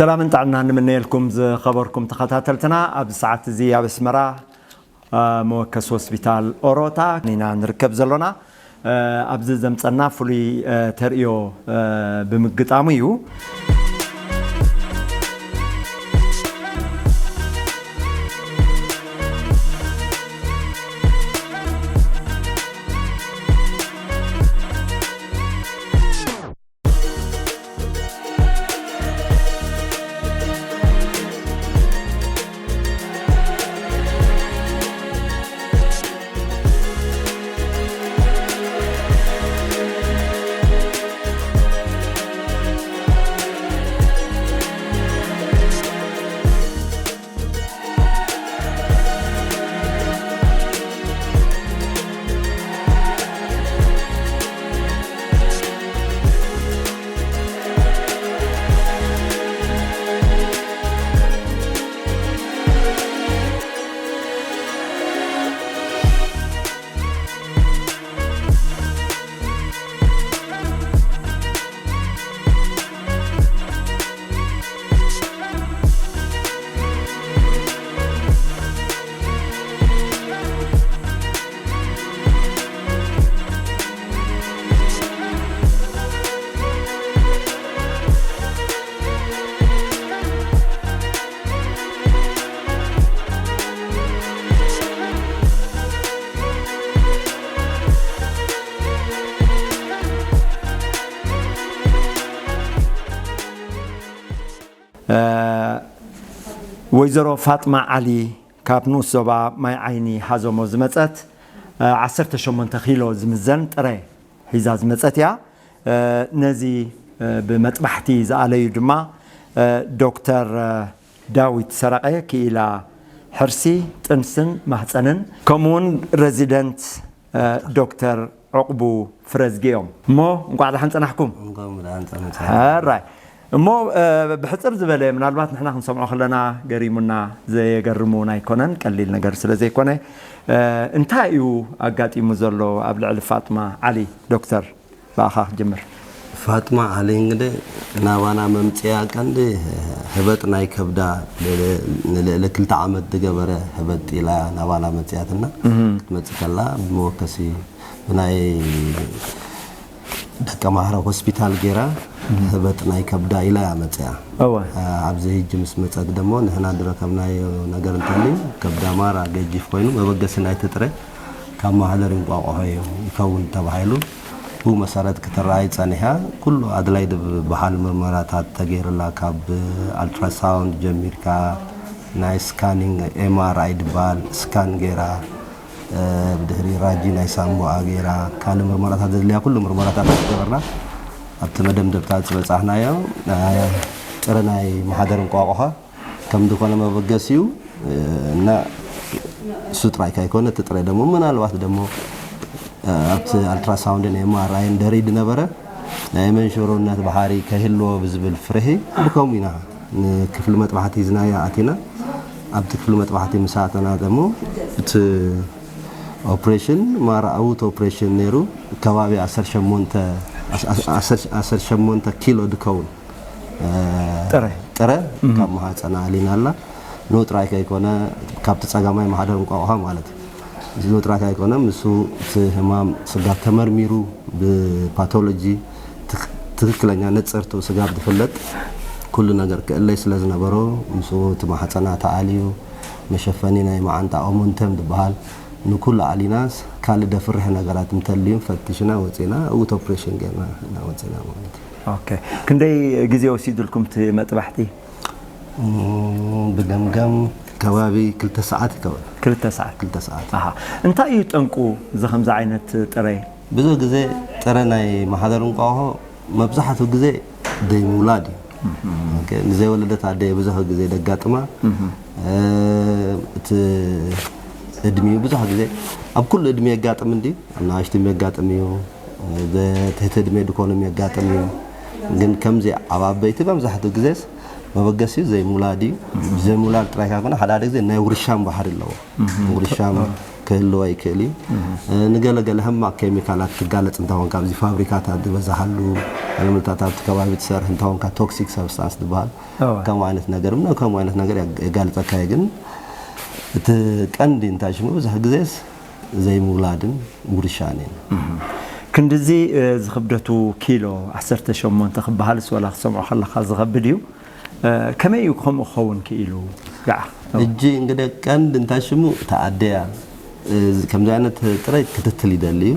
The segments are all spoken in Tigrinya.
ሰላምን ጥዕናን ንምነየልኩም ዝኸበርኩም ተኸታተልትና። ኣብዚ ሰዓት እዚ ኣብ ኣስመራ፣ እ፣ መወከሲ ሆስፒታል ኦሮታ ኢና ንርከብ ዘሎና። እ፣ ኣብዚ ዘምጸና ፍሉይ፣ እ፣ ተርእዮ፣ እ፣ ብምግጣሙ እዩ። እ፣ ወይዘሮ ፋጥማ ዓሊ ካብ ንኡስ ዞባ ማይ ዓይኒ ሃዞሞ ዝመጸት፣ እ፣ ዓሰርተ ሸሞንተ ኪሎ ዝምዘን ጥረ ሒዛ ዝመጸት እያ። እ፣ ነዚ፣ እ፣ ብመጥባሕቲ ዝኣለዩ ድማ፣ እ፣ ዶክተር፣ እ፣ ዳዊት ሰረቐ ክኢላ ሕርሲ፣ ጥንስን ማህጸንን፣ ከምኡውን ሬዚደንት፣ እ፣ ዶክተር ዕቑቡ ፍረዝጊኦም። እሞ እንቋዕ ደሓን ጸናሕኩም። እንኳን ደሓን ጸናሕኩም። ሕራይ። እሞ፣ እ፣ ብሕጽር ዝበለ፣ ምናልባት ንሕና ክንሰምዖ ከለና ገሪሙና፣ ዘየገርም እውን ኣይኮነን፣ ቀሊል ነገር ስለ ዘይኮነ፣ እ፣ እንታይ እዩ ኣጋጢሙ ዘሎ ኣብ ልዕሊ ፋጥማ ዓሊ? ዶክተር፣ ብኣኻ ክጅምር። ፋጥማ ዓሊ እንግዲህ ናባና መምጽያ ቀንዲ ህበጥ ናይ ከብዳ፣ ንልዕሊ ክልተ ዓመት ዝገበረ ህበጥ ኢላ ናባና መጽያትና። ክትመጽእ ከላ ብመወከሲ ብናይ ደቀ ማህረ ሆስፒታል ጌራ ህበጥ ናይ ከብዳ ኢላ እያ መጽያ። እወ። አ፣ ኣብዚ ህጂ ምስ መጸት ደሞ ንሕና ዝረከብናዮ ነገር እንተልዩ ከብዳ ማራ ገጂፍ ኮይኑ መበገሲ ናይቲ ጥረ ካብ ማህደር እንቋቑሖ እዩ ይከውን ተባሂሉ ብኡ መሰረት ክትረኣይ ጸኒሓ። ኩሉ ኣድላይ ዝበሃል ምርመራታት ተገይርላ፣ ካብ ኣልትራሳውንድ ጀሚርካ ናይ ስካኒንግ ኤም ኣር ኣይ ዝበሃል ስካን ጌራ፣ እ፣ ብድሕሪ ራጂ ናይ ሳምቦኣ ጌራ፣ ካልእ ምርመራታት ዘድልያ ኩሉ ምርመራታት ዝገበርና ኣብቲ መደምደምታ ዝበጻሕናዮ፣ እ፣ ጥረ ናይ ማሕደር እንቋቑሖ ከም ዝኾነ መበገሲኡ፣ እ፣ እና እሱ ጥራይ ካይኮነ እቲ ጥረ ደሞ ምናልባት ደሞ፣ እ፣ ኣብቲ ኣልትራሳውንድን ኤም ኣር ኣይን ደሪድ ነበረ ናይ መንሸሮነት ባህሪ ከህልዎ ብዝብል ፍርሂ ብከምኡ ኢና ንክፍሊ መጥባሕቲ ሒዝናዮ ኣቲና። ኣብቲ ክፍሊ መጥባሕቲ ምስ ኣተና ደሞ እቲ ኦፕሬሽን ማራ ኣውት ኦፕሬሽን ነይሩ። ከባቢ ዓሰርተ ሸሞንተ፣ ዓሰርተ ሸሞንተ ኪሎ ድከውን፣ እ፣ ጥረ። ጥረ እህ። ካብ ማህጸና ኣሊና ኣላ። ንኡ ጥራይ ከይኮነ ካብቲ ጸጋማይ ማህደር እንቋቑሖ ማለት እዩ። እዚ ንኡ ጥራይ ከይኮነ ምስኡ እቲ ህማም ስጋብ ተመርሚሩ ብፓቶሎጂ ትክ-፣ ትክክለኛ ነጸርቱ ስጋብ ዝፍለጥ ኩሉ ነገር ክእለይ ስለ ዝነበሮ ምስኡ እቲ ማህጸና ተኣልዩ መሸፈኒ ናይ መዓንጣ ኦሞንተም ዝበሃል ንኩሉ ኣሊናስ ካልእ ደፍርሕ ነገራት እንተልዩ ፈቲሽና ወጺና እውት ኦፕሬሽን ጌርና እና ወጺና ማለት እዩ። ኦኬ። ክንደይ ግዜ ወሲዱልኩም እቲ መጥባሕቲ? እም፣ ብገምገም ከባቢ ክልተ ሰዓት ይከውን። ክልተ ሰዓት? ክልተ ሰዓት። ኣሃ። እንታይ እዩ ጠንቁ እዚ ከምዚ ዓይነት ጥረ? ብዙሕ ግዜ ጥረ ናይ ማሕደር እንቋቑሖ መብዛሕትኡ ግዜ ዘይምውላድ እዩ። ኦኬ፣ ንዘይወለደት ኣደ ብዙሕ ግዜ ደጋጥማ። እ፣ እቲ እድሚኡ ብዙሕ ግዜ ኣብ ኩሉ እድሚ የጋጥም እንዲ፣ ኣብ ንኣሽቱ የጋጥም እዩ፣ ብትሕቲ እድሜ ድኮኑ የጋጥም እዩ። ግን ከምዚ ኣብ ዓበይቲ መብዛሕትኡ ግዜስ መበገሲኡ ዘይምውላድ እዩ። ዘይምውላድ ጥራይ ካብ ኮነ ሓደ ሓደ ግዜ ናይ ውርሻም ባህሪ ኣለዎ። ውርሻም ክህልዎ ይክእል እዩ። ንገለገለ ሕማቕ ኬሚካላት ትጋለጽ እንተኾንካ፣ ኣብዚ ፋብሪካታት ዝበዝሓሉ፣ ንኣብነታት ኣብቲ ከባቢ ትሰርሕ እንተኾንካ፣ ቶክሲክ ሰብስታንስ ዝበሃል ከምኡ ዓይነት ነገር፣ ከምኡ ዓይነት ነገር የጋልጸካ እዩ። ግን እቲ ቀንዲ እንታይ ሽሙ፣ ብዙሕ ግዜስ ዘይምውላድን ውርሻን እዩ። ክንድዚ ዝኽብደቱ ኪሎ ዓሰርተ ሸሞንተ ክበሃልስ፣ ወላ ክሰምዖ ከለኻ ዝኸብድ እዩ። ከመይ እዩ ከምኡ ክኸውን ክኢሉ? ሕጂ እንግደ ቀንድ እንታይ ሽሙ ተኣደያ፣ ከምዚ ዓይነት ጥራይ ክትትል ይደሊ እዩ።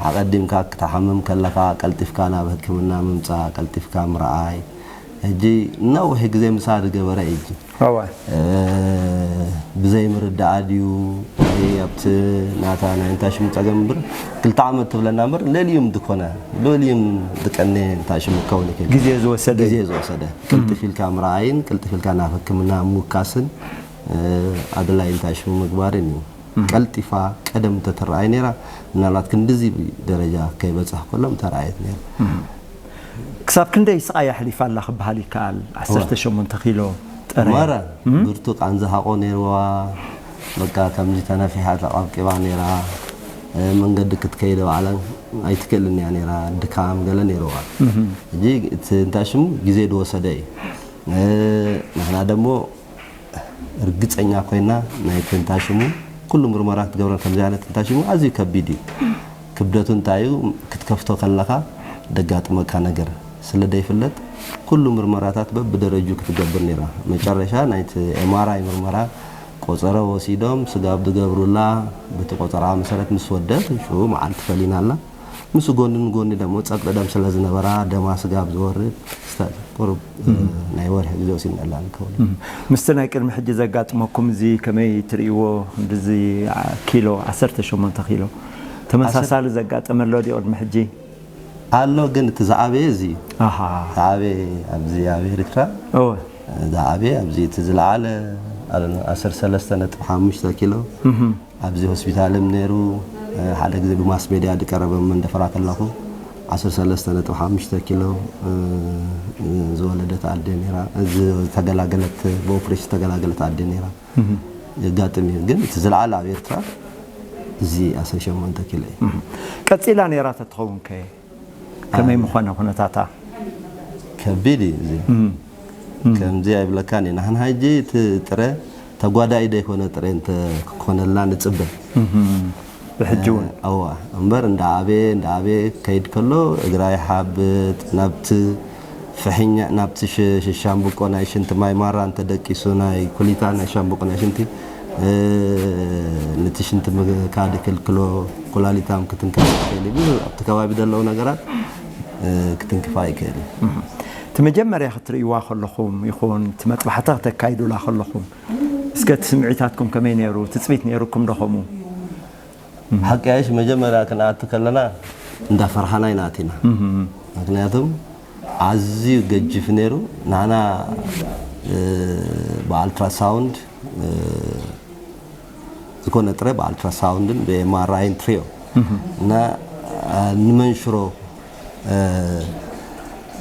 ኣቐዲምካ ክትሓምም ከለኻ ቀልጢፍካ ናብ ሕክምና ምምፃእ፣ ቀልጢፍካ ምርኣይ። ሕጂ ነዊሕ ግዜ ምሳ ዝገበረ እዩ። ሕጂ እወ። ብዘይ ምርዳኣ ድዩ ወይ ኣብቲ ናታ ናይ እንታይ ሽሙ ጸገም እምበር፣ ክልተ ዓመት ትብለና እምበር፣ ለልዩም ድኮነ፣ ለልዩም ድቀነ እንታይ ሽሙ ክኸውን ይክእል። ግዜ ዝወሰደ ግዜ ዝወሰደ። ቅልጥፍ ኢልካ ምርኣይን ቅልጥፍ ኢልካ ናብ ሕክምና ምውካስን ኣድላይ እንታይ ሽሙ ምግባርን እዩ። ቀልጢፋ ቀደም እንተትረኣይ ነይራ፣ ምናልባት ክንድዚ ደረጃ ከይበጻሕ ከሎ ምተረኣየት ነይራ። ክሳብ ክንደይ ስቓይ ኣሕሊፋ ኣላ ክበሃል ይከኣል? ዓሰርተ ሸሞንተ ኪሎ ጥረ መረ ብርቱ ቃንዛ ሓቆ ነይርዋ። በቃ ከምዚ ተነፊሓ ተቐብቂባ ነይራ። መንገዲ ክትከይድ ባዕላ ኣይትክእልን እያ ነይራ። ድካም ገለ ነይርዋ። ሕጂ እቲ እንታይ ሽሙ ግዜ ዝወሰደ እዩ። ንሕና ደሞ ርግጸኛ ኮይና ናይ ተንታሽሙ ኩሉ ምርመራ ክትገብረን። ከምዚ ዓይነት ተንታሽሙ ኣዝዩ ከቢድ እዩ። ክብደቱ እንታይ እዩ ክትከፍቶ ከለኻ ደጋጥመካ ነገር ስለ ዘይፍለጥ ኩሉ ምርመራታት በብደረጁ ክትገብር ነይራ። መጨረሻ ናይቲ ኤምኣርኣይ ምርመራ ቆጸሮ ወሲዶም ስጋብ ዝገብሩላ በቲ ቆጸራ መሰረት ምስ ወደት ሽዑ መዓልቲ ፈሊናላ። ምስ ጎኒ ንጎኒ ደሞ ጸቕጢ ደም ስለ ዝነበራ ደማ ስጋብ ዝወርድ ስታ- ቁሩብ ናይ ወርሒ ግዜ ወሲድናላ ንከውን። ምስቲ ናይ ቅድሚ ሕጂ ዘጋጥመኩም እዚ ከመይ ትርእይዎ? እንደዚ ኪሎ ዓሰርተ ሸሞንተ ኪሎ ተመሳሳሊ ዘጋጠመ ኣሎ ድዩ ቅድሚ ሕጂ? ኣሎ ግን እቲ ዝዓበየ እዚ እዩ። ኣሃ ዝዓበየ ኣብዚ ኣብ ኤርትራ እወ ዝዓበየ ኣብዚ እቲ ዝለዓለ ዓሰርተ ሰለስተ ነጥቢ ሓሙሽተ ኪሎ ኣብዚ ሆስፒታልም ነይሩ። ሓደ ግዜ ብማስ ሜድያ ዝቀረበ መንደፈራ ከለኹ ዓሰርተ ሰለስተ ነጥቢ ሓሙሽተ ኪሎ ዝወለደት ኣደ ነይራ። ዝተገላገለት ብኦፕሬሽን ዝተገላገለት ኣደ ነይራ። የጋጥም እዩ ግን እቲ ዝለዓለ ኣብ ኤርትራ እዚ ዓሰርተ ሸሞንተ ኪሎ እዩ። ቀጺላ ነይራ ተትኸውን ከ ከመይ ምኾነ ኩነታታ? ከቢድ እዩ እዚ። ከምዚ ኣይብለካን እዩ። ንሕና ሕጂ እቲ ጥረ ተጓዳኢ ዘይኮነ ጥረ እንተ ክኾነልና ንጽበ። ብሕጂ እውን እዋ እምበር እንዳ ኣቤ እንዳ ኣቤ ከይድ ከሎ እግራ ይሓብጥ ናብቲ ፍሕኛ ናብቲ ሽ- ሽ- ሻምብቆ ናይ ሽንቲ ማይ ማራ እንተ ደቂሱ ናይ ኩሊታ ናይ ሻምብቆ ናይ ሽንቲ እ፣ ነቲ ሽንቲ ምካድ ይክልክሎ። ኩላሊታም ክትንክፍ ይክእል እዩ። ብዙ ኣብቲ ከባቢ ዘለዉ ነገራት እ፣ ክትንክፋ ይክእል እዩ። እቲ መጀመርያ ክትርእይዋ ከለኹም ይኹን እቲ መጥባሕታ ክተካይዱላ ከለኹም እስከ እቲ ስምዒታትኩም ከመይ ነይሩ? ትፅቢት ነይሩኩም ዶ ከምኡ? ሓቂ ኣይሽ መጀመርያ ክንኣቱ ከለና እንዳፈርሓና ኢና ኣቲና። ምክንያቱም ኣዝዩ ገጅፍ ነይሩ። ንዓና እ፣ ብኣልትራሳውንድ እ፣ ዝኾነ ጥረ ብኣልትራሳውንድን ብኤምኣርኣይን ትሪኦ እና እ፣ ንመንሽሮ እ፣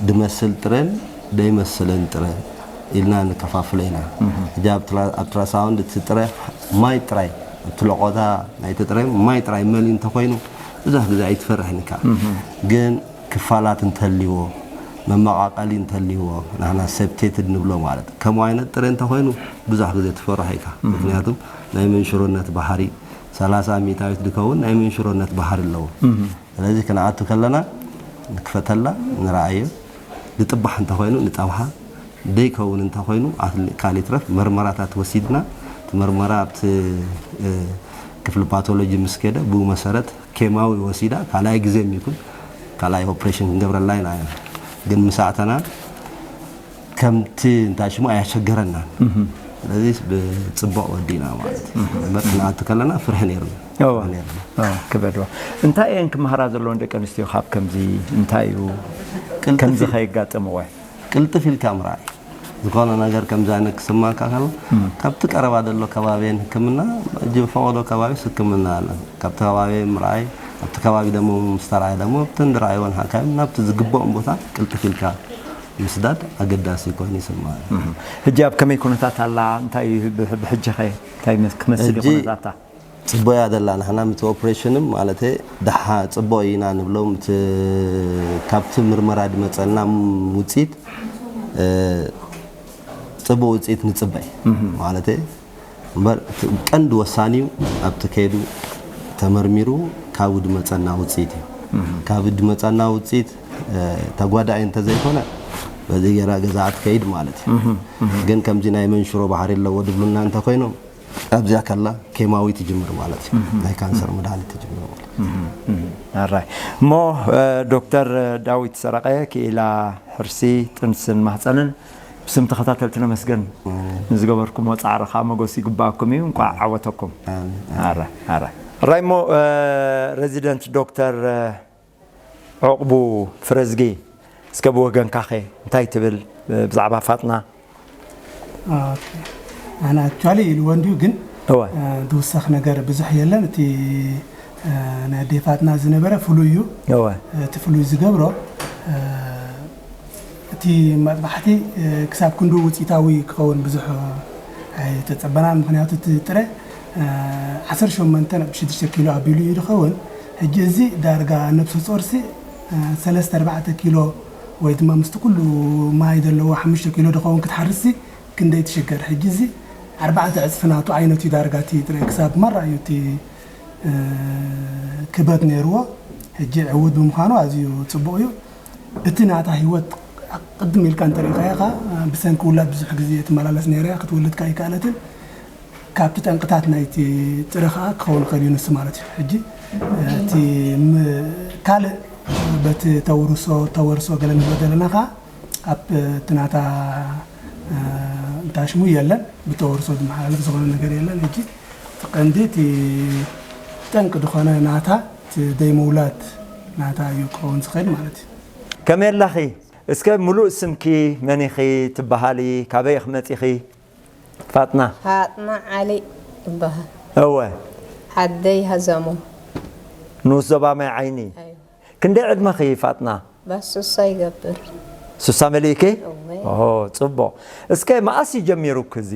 ድመስል ጥረን ደይመስልን ጥረ ኢልና ንከፋፍሎ ኢና። ሕጂ ኣብ ትራ- ኣብ ትራሳውንድ እቲ ጥረ ማይ ጥራይ እቲ ለቆታ ናይቲ ጥረ ማይ ጥራይ መሊ እንተኮይኑ ብዙሕ ግዜ ኣይትፈርሕን ኢካ። ግን ክፋላት እንተልዎ መመቃቀሊ እንተልዎ ንሕና ሰፕቴትድ ንብሎ ማለት ከምኡ ዓይነት ጥረ እንተኮይኑ ብዙሕ ግዜ ትፈርሖ ኢካ። ምክንያቱም ናይ መንሽሮነት ባህሪ ሰላሳ ሚእታዊት ዝከውን ናይ መንሽሮነት ባህሪ ኣለዎ። ስለዚ ክንኣቱ ከለና ንክፈተላ ንረኣዮ። ዝጥባሕ እንተኮይኑ ንጠብሓ፣ ዘይከውን እንተኮይኑ ኣትሊ- ካልእ ይትረፍ መርመራታት ወሲድና እቲ መርመራ ኣብቲ እ፣ ክፍሊ ፓቶሎጂ ምስ ከደ ብኡ መሰረት ኬማዊ ወሲዳ ካልኣይ ግዜ ይኩን ካልኣይ ኦፕሬሽን ክንገብረላ ኢና። ግን ምስ ኣእተና ከምቲ እንታይ ሽሙ ኣያሸገረናን። ስለዚ ብፅቡቅ ወዲና ማለት እዩ። እምበር ክንኣቱ ከለና ፍርሒ ነይሩና። እወ። ፍርሒ ነይሩና። እወ፣ ክበድዋ እንታይ እየን ክመሃራ ዘለዎን ደቂ ኣንስትዮ ካብ ከምዚ እንታይ እዩ ቅልጥፍ ከምዚ ኢል- ከየጋጥምወን? ቅልጥፍ ኢልካ ምርኣይ ዝኾነ ነገር ከምዚ ዓይነት ክስማካ ከሎ ካብቲ ቀረባ ዘሎ ከባቢየን ህክምና እጅ ፈቐዶ ከባቢስ ህክምና ኣለ ካብቲ ከባቢ ምርኣይ ኣብቲ ከባቢ ደሞ ምስ ተረኣየ ደሞ ኣብተን ዝረኣይወን ሓካይም ናብቲ ዝግብኦም ቦታ ቅልጥፍ ኢልካ ምስዳድ ኣገዳሲ ኮይኑ ይስምዓኒ። ሕጂ ኣብ ከመይ ኩነታት ኣላ? እንታይ እዩ ብ- ብሕጂ ኸ እንታይ መስ- ክመስል እዩ ሕጂ- ኩነታታ? ጽቡቅ እያ ዘላ። ንሕና ምቲ ኦፕሬሽንም ማለት ደሓ ጽቡቅ ኢና ንብሎም። ምቲ ካብቲ ምርመራ ድመጸና ውጽኢት፣ እ፣ ጽቡቅ ውጽኢት ንጽበይ ማለት እምበር፣ እቲ ቀንዲ ወሳኒ እዩ ኣብቲ ከይዱ ተመርሚሩ ካብኡ ድመጸና ውጽኢት እዩ። ካብኡ ድመጸና ውጽኢት፣ እ፣ ተጓዳኢ እንተዘይኮነ በዚ ገራ ገዛኣ ትከይድ ማለት እዩ። ግን ከምዚ ናይ መንሽሮ ባህሪ ኣለዎ ድብሉና እንተኮይኖም ኣብዚኣ ከላ ኬማዊ ትጅምር ማለት እዩ። ናይ ካንሰር መድሃኒት ትጅምር ማለት እዩ። ኣራይ እሞ፣ እ፣ ዶክተር ዳዊት ሰረቐ፣ ክኢላ ሕርሲ፣ ጥንስን ማህፀንን፣ ብስም ተኸታተልቲ ነመስገን። ንዝገበርኩሞ ፃዕሪ ከዓ መጎስ ይግባኣኩም እዩ። እንቋዕ ዓወተኩም። ኣራይ ኣራይ እሞ፣ እ፣ ሬዚደንት ዶክተር፣ እ፣ ዑቕቡ ፍረዝጊ፣ እስከ ብወገንካኸ እንታይ ትብል ብዛዕባ ፋጥና? ኣነ ኣክቹዋሊ ኢልዎ እንድዩ፣ ግን ዝውሰኽ ነገር ብዙሕ የለን። እቲ ናይ ኣዴ ፋጥና ዝነበረ ፍሉይ እዩ። እቲ ፍሉይ ዝገብሮ እቲ መጥባሕቲ ክሳብ ክንዱ ውፅኢታዊ ክኸውን ብዙሕ ኣይተፀበናን። ምክንያቱ እቲ ጥረ ዓሰርተ ሸሞንተ ነጥቢ ሽዱሽተ ኪሎ ኣቢሉ እዩ ዝኸውን። ሕጂ እዚ ዳርጋ ነብሰ ፆርሲ ሰለስተ ኣርባዕተ ኪሎ ወይ ድማ ምስቲ ኩሉ ማይ ዘለዎ ሓሙሽተ ኪሎ ዝኸውን ክትሓርሲ ክንደይ ትሽገር። ሕጂ እዚ ኣርባዕተ ዕፅፊ ናቱ ዓይነት እዩ ዳርጋ እቲ ጥረ ክሳብ ማራ እዩ እቲ ክበት ነይርዎ። ሕጂ ዕውት ብምዃኑ ኣዝዩ ፅቡቕ እዩ። እቲ ናታ ህይወት ቅድም ኢልካ እንተሪእኻዮ ኸዓ ብሰንኪ ውላድ ብዙሕ ግዜ ትመላለስ ነይራ እያ፣ ክትወልድ ከዓ ኣይከኣለትን። ካብቲ ጠንቅታት ናይቲ ጥረ ኸዓ ክኸውን ይኽእል እዩ ንሱ ማለት እዩ። ሕጂ እቲ ካልእ በቲ ተውርሶ ተወርሶ ገለ ንብሎ ዘለና ኸዓ ኣብ እቲ ናታ እንታሽሙ የለን፣ ብተወርሶ ዝመሓላለፍ ዝኾነ ነገር የለን። ሕጂ እቲ ቀንዲ እቲ ጠንቂ ዝኾነ ናታ እቲ ደይ ምውላድ ናታ እዩ ክኸውን ዝኽእል ማለት እዩ። ከመይ ኣለኺ? እስከ ሙሉእ ስምኪ መን ኢኺ ትበሃሊ? ካበይ ኢኺ መፂኺ? ፋጥና። ፋጥና ዓሊ ይበሃል። እወ። ዓደይ ሃዘሞ። ንኡስ ዞባ ማይ ዓይኒ። ክንደይ ዕድመኺ ፋጥና? ባስ ሱሳ ይገብር። ሱሳ መሊእኪ? እወ። ኦ፣ ጽቡቕ። እስከ መኣስ እዩ ጀሚሩኪ እዚ?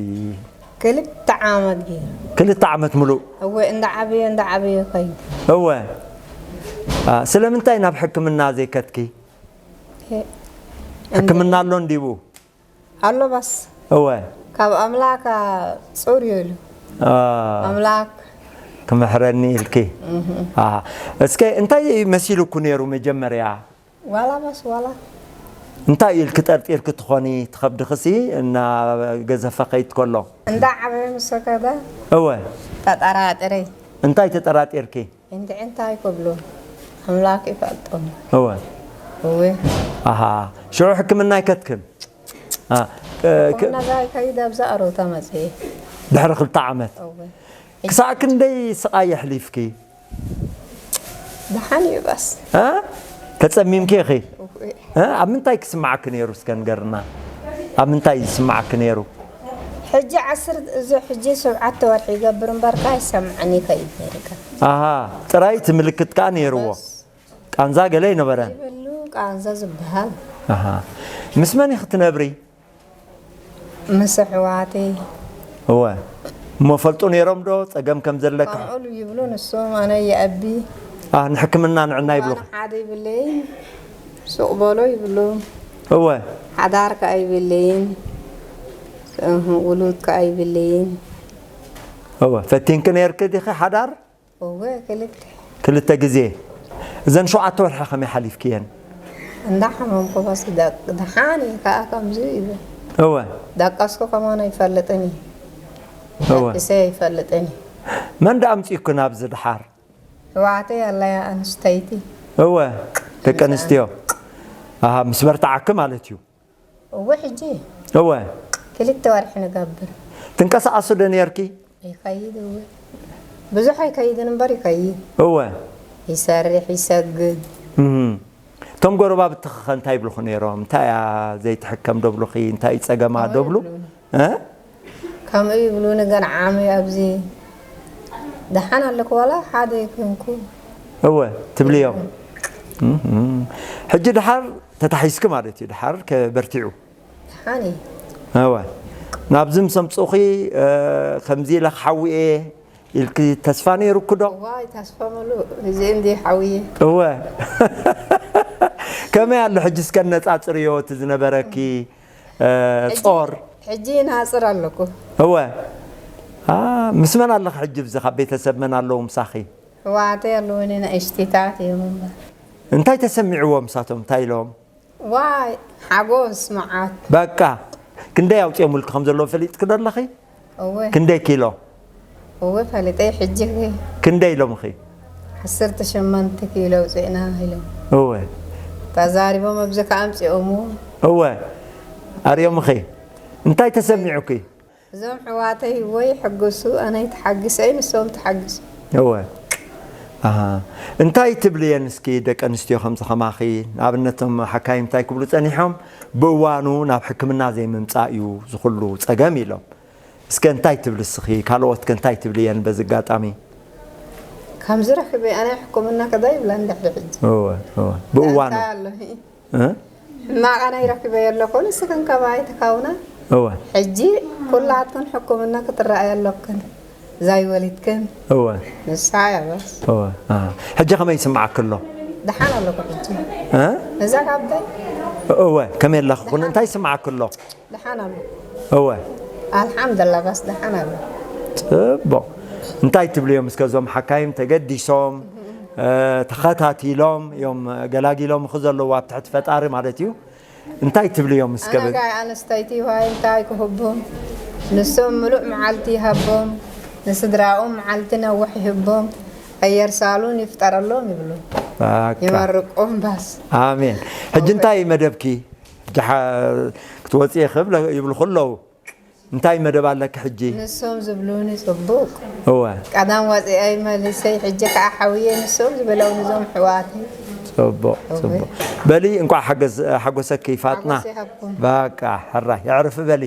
ክልተ ዓመት ገይሩ። ክልተ ዓመት ሙሉእ? እወ፣ እንዳ ዓበየ እንዳ ዓበየ ከይዱ። እወ። አ፣ ስለምንታይ ናብ ሕክምና ዘይከድኪ? እ፣ ሕክምና ኣሎ እንዲቡ? ኣሎ ባስ። እወ። ካብ ኣምላክ ጹር ይሉ። አ፣ ኣምላክ ክምሕረኒ ኢልኪ። ኣሃ። እስከ እንታይ መሲሉኩ ነይሩ መጀመርያ? ዋላ ባስ ዋላ። እንታይ ኢልኪ ጠርጢርኪ ትኾኒ? ትኸብድኽሲ እናገዘፈ ከይድ ከሎ። እንዳ ዓበየ ምስ ሰከደ እወ። ተጠራጥረ። እንታይ ተጠራጢርኪ? እንድዒ እንታይ ክብሉ ኣምላክ ይፈልጦም። እወ። እወ። ኣሃ። ሽዑ ሕክምና ኣይከድክን? አ፣ እ፣ ክ- ሕክምና ዛይ ከይደ ኣብዛ ኣሮታ መፅየ። ድሕሪ ክልተ ዓመት። እወ። ክሳዕ ክንደይ ስቓይ የሕሊፍኪ? ደሓን እዩ ባስ። እ? ተጸሚምኪ ኢኺ? እወ። እ? ኣብ ምንታይ ክስምዓኪ ነይሩ እስከ ንገርና? ኣብ ምንታይ ዝስምዓኪ ነይሩ? ሕጂ ዓስር እዚ ሕጂ ሸውዓተ ወርሒ ይገብር እምበርካ ይሰምዓኒ ይኸይድ ነይሩ። ኣሃ፣ ጥራይ እቲ ምልክት ከኣ ነይርዎ። በስ። ቃንዛ ገለ ኣይነበረን። ይብሉ ቃንዛ ዝበሃል። ኣሃ። ምስ መን ኢኺ ትነብሪ? ምስ ኣሕዋተይ። እወ። እሞ ፈልጡ ነይሮም ዶ ጸገም ከም ዘለኪ? ከምኡ ይብሉ ንሶም ኣነ ይኣቢ። ኣህ ንሕክምና ንዕና ይብሉኺ? ኣነ ሓደ ይብለይን ሱቕ በሎ ይብሉ። እወ። ሓዳር ከኣ ይብለይን እህ ውሉድ ከኣ ይብለይን። እወ ፈቲንኪ ነይርኪ ዲኺ ሓዳር? እወ ክልተ። ክልተ ግዜ። እዘን ሸውዓተ ወርሒ ከመይ ሓሊፍክየን? እንዳ ሓመምኩ በስ ደቅ ደሓን እዩ ከኣ ከምዚ ይብል። እወ። ደቀስኩ ከማን ኣይፈልጥን እዩ። እወ። ደቂሰ ኣይፈልጥን እዩ። መን ደኣ ኣምጺእኩ ናብዚ ድሓር? ኣሕዋተይ ኣለያ ኣንስተይቲ። እወ። ደቂ ኣንስትዮ። ኣሃ ምስ በርትዓኪ ማለት እዩ። እወ ሕጂ እወ ክልተ ወርሒ ንገብር። ትንቀሳቐሲ ዶ ነርኪ? ይኸይድ እወ ብዙሕ ኣይከይድን እምበር ይኸይድ። እወ ይሰርሕ ይሰግድ። እም። እቶም ጎረባብትኺ ኸ እንታይ ይብሉኺ ነይሮም? እንታይ እያ ዘይትሕከም ዶ ብሉኺ? እንታይ እዩ ጸገማ ዶ ብሉ? እ? ከምኡ ይብሉኒ ገና ዓሚ ኣብዚ ደሓን ኣለኩ ዋላ ሓደ ይኮንኩ። እወ ትብልዮም። እም። ሕጂ ድሓር ተታሒዝኪ ማለት እዩ። ድሓር ከ በርቲዑ። ሓኒ እወ ናብዚ ምስ ኣምፅኡኺ ከምዚ ኢለ ክሓዊ እየ ኢልኪ ተስፋ ነይሩኪ ዶ? እዋይ፣ ተስፋ ምሉእ። እዚ እንዲ ሓውዬ። እወ። ከመይ ኣሎ ሕጂ እስከ ነጻጽርዮ እቲ ዝነበረኪ፣ እ፣ ሕጂ ጾር? ሕጂ ናጽር ኣለኩ። እወ። አ፣ ምስ መን ኣለኺ ሕጂ? ብዚ ካብ ቤተሰብ መን ኣለዉ ምሳኺ? ኣሕዋተይ ኣለዉኒ፣ ንእሽቲታት እዮም እምበር። እንታይ ተሰሚዕዎም ምሳቶም? እንታይ ኢሎም? ዋይ፣ ሓጎስ መዓት። በቃ፣ ክንደይ ኣውጺኦምልኪ ከም ዘለዉ ፈሊጥኪ ዶ ኣለኺ? እወ። ክንደይ ኪሎ? እወ፣ ፈሊጠ። ሕጂ ኸ? ክንደይ ኢሎምኺ? ዓሰርተ ሸሞንተ ኪሎ ኣውጺእና ኢሎም። እወ። ተዛሪቦም ኣብዚ ከኣ ኣምጺኦምዎ። እወ። ኣርዮምኺ? እንታይ ተሰሚዑኪ? እዞም ኣሕዋተይ ወይ ሕጉሱ፣ ኣነ ተሓጊሰ፣ ንሶም ተሓጊሶም። እወ። ኣሃ። እንታይ ትብልየን እስኪ ደቂ ኣንስትዮ ከምዚ ከማኺ? ንኣብነት እቶም ሓካይም እንታይ ክብሉ ጸኒሖም? ብእዋኑ ናብ ሕክምና ዘይምምጻእ እዩ ዝኹሉ ጸገም ኢሎም። እስከ እንታይ ትብሊ እስኺ? ካልኦት ከ እንታይ ትብልየን በዚ ኣጋጣሚ? ከምዚ ረኺበ ኣነ ሕክምና ከዳ ይብላ እንድሕሪ ሕጂ። እወ፣ እወ። ብእዋኑ። እንታይ ኣሎ? እ? ሕማቕ ኣነ ይረክበ የለኹ፣ ንስኽን ከማይ ትካውና። እወ። ሕጂ ኩላትክን ሕክምና ክትረኣያ ኣለክን። ዛይ ወሊድክን። እወ። ንሳ እያ በስ። እወ። ኣሃ። ሕጂ ከመይ ይስምዓኪ ኣሎ? ደሓን ኣለኩ ሕጂ። እ? እዛ ካብተይ? እወ። ከመይ ኣለኺ? ኩን እንታይ ይስምዓኪ ኣሎ? ደሓን ኣሎ። እወ። ኣልሓምዱላ፣ ባስ ደሓን ኣሎ። ጽቡቕ። እንታይ ትብልዮም እስከ እዞም ሓካይም ተገዲሶም፣ እ፣ ተኸታቲሎም እዮም ገላጊሎም ዘለዉ ኣብ ትሕቲ ፈጣሪ ማለት እዩ። እንታይ ትብልዮም እስከ ኣነ ብ- ጋይ ኣንስተይቲ ዋይ እንታይ ክህቦም? ንሶም ምሉእ መዓልቲ ይሃቦም፣ ንስድራኦም መዓልቲ ነውሕ ይህቦም፣ ኣየር ሳሉን ይፍጠረሎም ይብሉ። በቃ። ይመርቆም ባስ። ኣሜን። ሕጂ እንታይ መደብኪ? ሕጂ ሓ-፣ ክትወጽኢ ክብለ-፣ ይብሉ ከለዉ እንታይ መደብ ኣለኪ ሕጂ? ንሶም ዝብሉኒ ጽቡቕ። እወ። ቀዳም ወጺአይ መሊሰይ፣ ሕጂ ከኣ ሓውየ ንሶም ዝበለውኒ እዞም ኣሕዋተይ። ጽቡቕ፣ እወ። ጽቡቕ። በሊ እንቋዕ ሓገዝ-፣ ሓጎሰኪ ፋጥና። ሓጎስ ይሃብኩም። በቃ፣ ሕራይ፣ የዕርፊ በሊ።